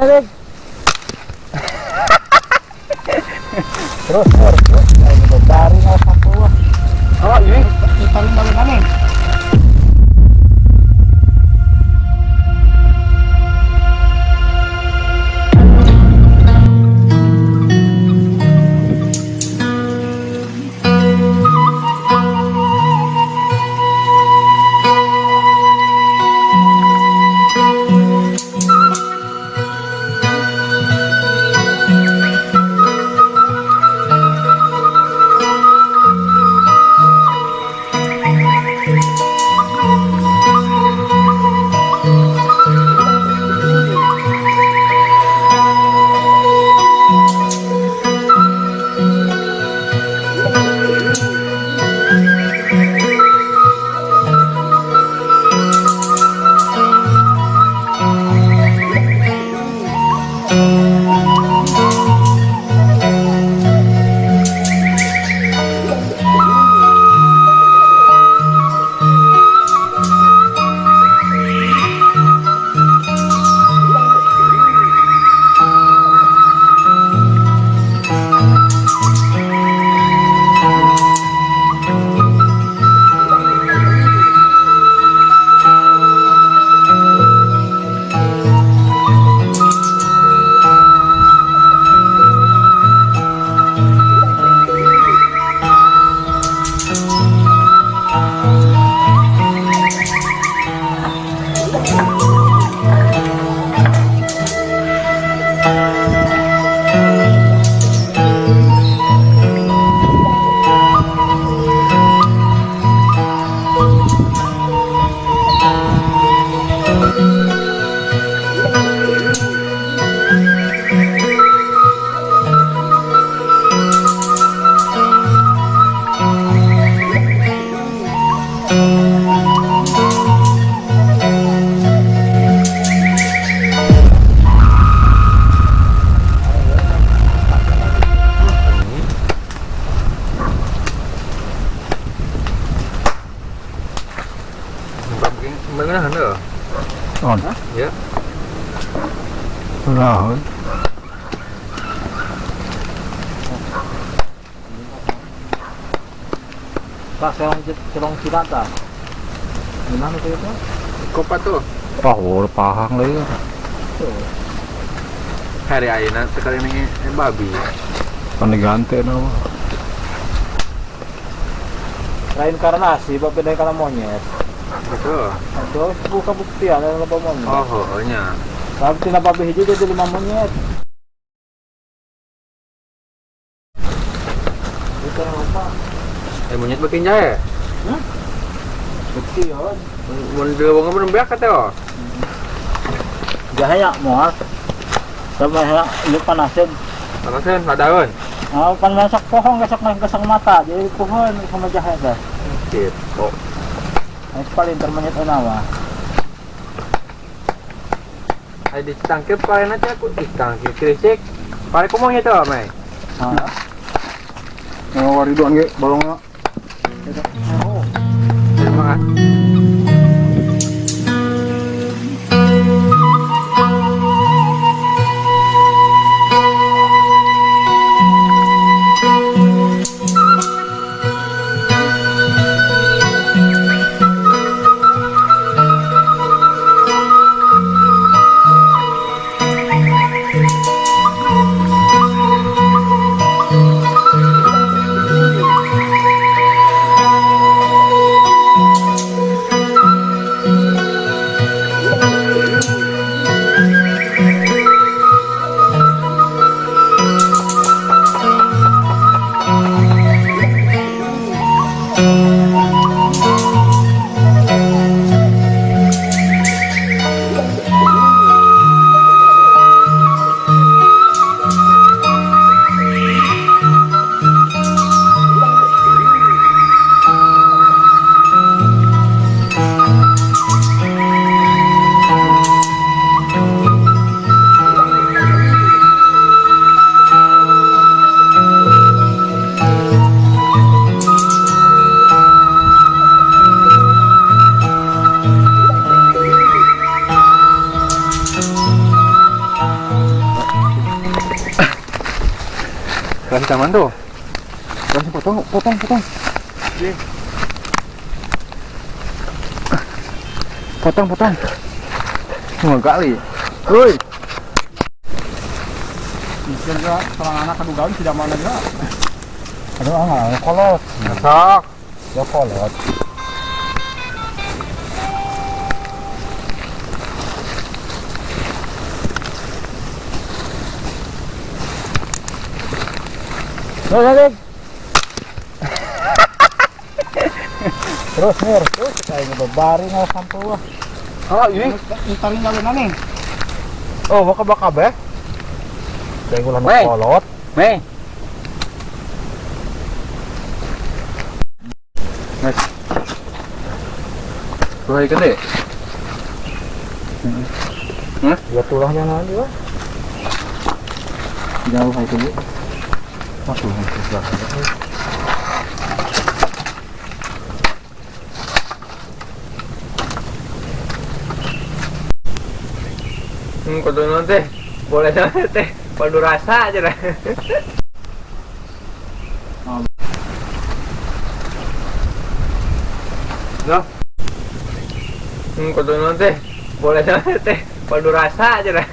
Tarik. Terus, terus. Ayo cari aku. Oh, ini paling aneh. On. Ya. Rahon. Pak, selong cilata. Gimana tuh itu? Kopa tuh. Pahur pahang lagi. Hari ayeuna sekali ini babi. Pan diganti nama. Reinkarnasi, babi dari karena monyet. Betul. Betul, buka bukti ada lebah monyet. Oh, nya. Tapi tina babi hiji jadi 5 monyet. Itu apa? Monyet bikin jahe. Hah? Bukti ya. Mun dilewong mun beak kata oh. Jahe ya moal. Sama ya lu panasin. Panasin padaun. Oh, pan masak pohon gasak mata. Jadi pohon sama jahe teh. Gitu. Ini paling termenyet enawa. Ayo ditangkap kalian aja aku ditangkap krisik. Pare kumoh itu, Mai. Heeh. Mau wariduan ge balongna. Oh. Terima kasih. Kasih taman tuh. Kasih potong, potong, potong. Potong, potong. Cuma kali. Woi. Mikir gak serang anak aduh gaun tidak mana juga. Aduh, ah, kolot. Sok. Ya kolot. Terus, terus, Mir. Terus, kayak ngebebarin lah sampai wah. Oh, ini. Ntarin kawin aneh. Oh, mau ke kabeh? Kayak ulah Wey. kolot. Mei. Mas. Buhay ka deh. Ya tulangnya nanti wah. Jauh itu bu. Masuk susah. Kudu teh. Boleh teh. Padu rasa aja lah. Loh. Kudu teh. Boleh teh. Padu rasa aja lah.